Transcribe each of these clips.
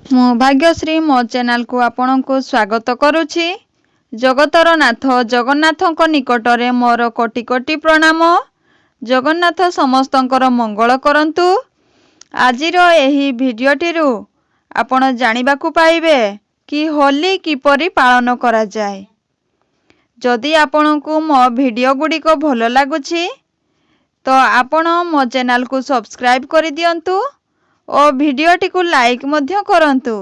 ମୁଁ ଭାଗ୍ୟଶ୍ରୀ ମୋ ଚ୍ୟାନେଲକୁ ଆପଣଙ୍କୁ ସ୍ୱାଗତ କରୁଛି। ଜଗତର ନାଥ ଜଗନ୍ନାଥଙ୍କ ନିକଟରେ ମୋର କୋଟି କୋଟି ପ୍ରଣାମ। ଜଗନ୍ନାଥ ସମସ୍ତଙ୍କର ମଙ୍ଗଳ କରନ୍ତୁ। ଆଜିର ଏହି ଭିଡ଼ିଓଟିରୁ ଆପଣ ଜାଣିବାକୁ ପାଇବେ କି ହୋଲି କିପରି ପାଳନ କରାଯାଏ। ଯଦି ଆପଣଙ୍କୁ ମୋ ଭିଡ଼ିଓ ଗୁଡ଼ିକ ଭଲ ଲାଗୁଛି, ତ ଆପଣ ମୋ ଚ୍ୟାନେଲକୁ ସବସ୍କ୍ରାଇବ୍ କରିଦିଅନ୍ତୁ ଓ ଭିଡ଼ିଓଟିକୁ ଲାଇକ୍ ମଧ୍ୟ କରନ୍ତୁ।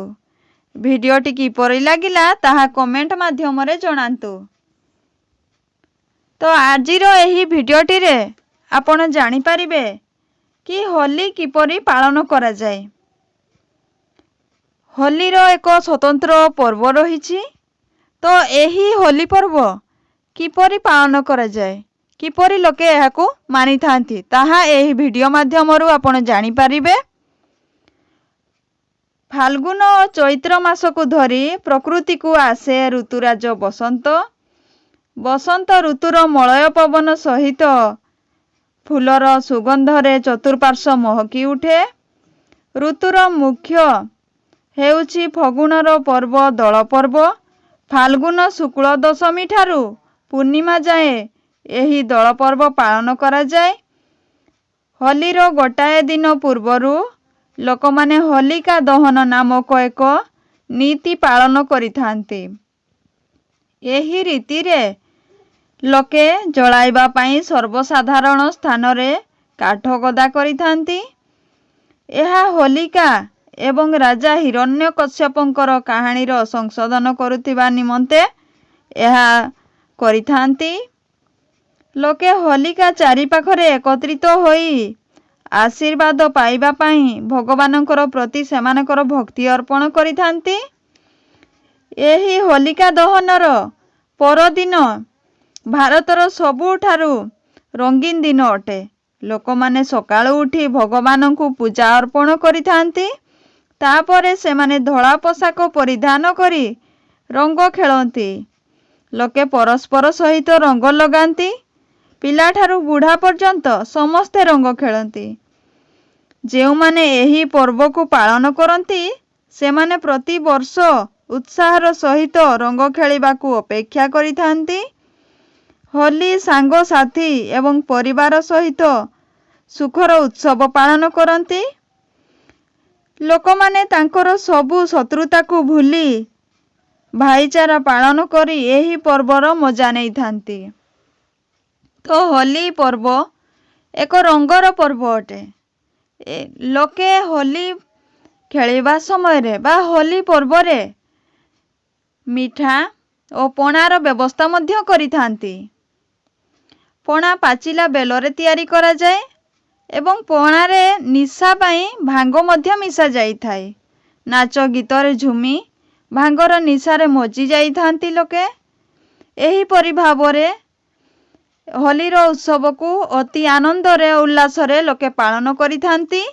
ଭିଡ଼ିଓଟି କିପରି ଲାଗିଲା, ତାହା କମେଣ୍ଟ ମାଧ୍ୟମରେ ଜଣାନ୍ତୁ। ତ ଆଜିର ଏହି ଭିଡ଼ିଓଟିରେ ଆପଣ ଜାଣିପାରିବେ କି ହୋଲି କିପରି ପାଳନ କରାଯାଏ। ହୋଲିର ଏକ ସ୍ୱତନ୍ତ୍ର ପର୍ବ ରହିଛି। ତ ଏହି ହୋଲି ପର୍ବ କିପରି ପାଳନ କରାଯାଏ, କିପରି ଲୋକେ ଏହାକୁ ମାନିଥାନ୍ତି, ତାହା ଏହି ଭିଡ଼ିଓ ମାଧ୍ୟମରୁ ଆପଣ ଜାଣିପାରିବେ। ଫାଲ୍ଗୁନ ଓ ଚୈତ୍ର ମାସକୁ ଧରି ପ୍ରକୃତିକୁ ଆସେ ଋତୁରାଜ ବସନ୍ତ। ବସନ୍ତ ଋତୁର ମଳୟ ପବନ ସହିତ ଫୁଲର ସୁଗନ୍ଧରେ ଚତୁଃପାର୍ଶ୍ୱ ମହକି ଉଠେ। ଋତୁର ମୁଖ୍ୟ ହେଉଛି ଫଗୁଣର ପର୍ବ ଦୋଳ ପର୍ବ। ଫାଲ୍ଗୁନ ଶୁକ୍ଳ ଦଶମୀ ଠାରୁ ପୂର୍ଣ୍ଣିମା ଯାଏଁ ଏହି ଦୋଳ ପର୍ବ ପାଳନ କରାଯାଏ। ହୋଲିର ଗୋଟାଏ ଦିନ ପୂର୍ବରୁ ଲୋକମାନେ ହୋଲିକା ଦହନ ନାମକ ଏକ ନୀତି ପାଳନ କରିଥାନ୍ତି। ଏହି ରୀତିରେ ଲୋକେ ଜଳାଇବା ପାଇଁ ସର୍ବସାଧାରଣ ସ୍ଥାନରେ କାଠ ଗଦା କରିଥାନ୍ତି। ଏହା ହୋଲିକା ଏବଂ ରାଜା ହିରଣ୍ୟକଶ୍ୟପଙ୍କର କାହାଣୀର ସଂଶୋଧନ କରୁଥିବା ନିମନ୍ତେ ଏହା କରିଥାନ୍ତି। ଲୋକେ ହୋଲିକା ଚାରିପାଖରେ ଏକତ୍ରିତ ହୋଇ ଆଶୀର୍ବାଦ ପାଇବା ପାଇଁ ଭଗବାନଙ୍କର ପ୍ରତି ସେମାନଙ୍କର ଭକ୍ତି ଅର୍ପଣ କରିଥାନ୍ତି। ଏହି ହୋଲିକା ଦହନର ପରଦିନ ଭାରତର ସବୁଠାରୁ ରଙ୍ଗୀନ ଦିନ ଅଟେ। ଲୋକମାନେ ସକାଳୁ ଉଠି ଭଗବାନଙ୍କୁ ପୂଜା ଅର୍ପଣ କରିଥାନ୍ତି। ତାପରେ ସେମାନେ ଧଳା ପୋଷାକ ପରିଧାନ କରି ରଙ୍ଗ ଖେଳନ୍ତି। ଲୋକେ ପରସ୍ପର ସହିତ ରଙ୍ଗ ଲଗାନ୍ତି। ପିଲାଠାରୁ ବୁଢ଼ା ପର୍ଯ୍ୟନ୍ତ ସମସ୍ତେ ରଙ୍ଗ ଖେଳନ୍ତି। ଯେଉଁମାନେ ଏହି ପର୍ବକୁ ପାଳନ କରନ୍ତି, ସେମାନେ ପ୍ରତିବର୍ଷ ଉତ୍ସାହର ସହିତ ରଙ୍ଗ ଖେଳିବାକୁ ଅପେକ୍ଷା କରିଥାନ୍ତି। ହୋଲି ସାଙ୍ଗସାଥି ଏବଂ ପରିବାର ସହିତ ସୁଖର ଉତ୍ସବ ପାଳନ କରନ୍ତି। ଲୋକମାନେ ତାଙ୍କର ସବୁ ଶତ୍ରୁତାକୁ ଭୁଲି ଭାଇଚାରା ପାଳନ କରି ଏହି ପର୍ବର ମଜା ନେଇଥାନ୍ତି। ତ ହୋଲି ପର୍ବ ଏକ ରଙ୍ଗର ପର୍ବ ଅଟେ। ଲୋକେ ହୋଲି ଖେଳିବା ସମୟରେ ବା ହୋଲି ପର୍ବରେ ମିଠା ଓ ପଣାର ବ୍ୟବସ୍ଥା ମଧ୍ୟ କରିଥାନ୍ତି। ପଣା ପାଚିଲା ବେଲରେ ତିଆରି କରାଯାଏ ଏବଂ ପଣାରେ ନିଶା ପାଇଁ ଭାଙ୍ଗ ମଧ୍ୟ ମିଶା ଯାଇଥାଏ। ନାଚ ଗୀତରେ ଝୁମି ଭାଙ୍ଗର ନିଶାରେ ମଜି ଯାଇଥାନ୍ତି ଲୋକେ। ଏହିପରି ଭାବରେ ହୋଲିର ଉତ୍ସବକୁ ଅତି ଆନନ୍ଦରେ ଉଲ୍ଲାସରେ ଲୋକେ ପାଳନ କରିଥାନ୍ତି।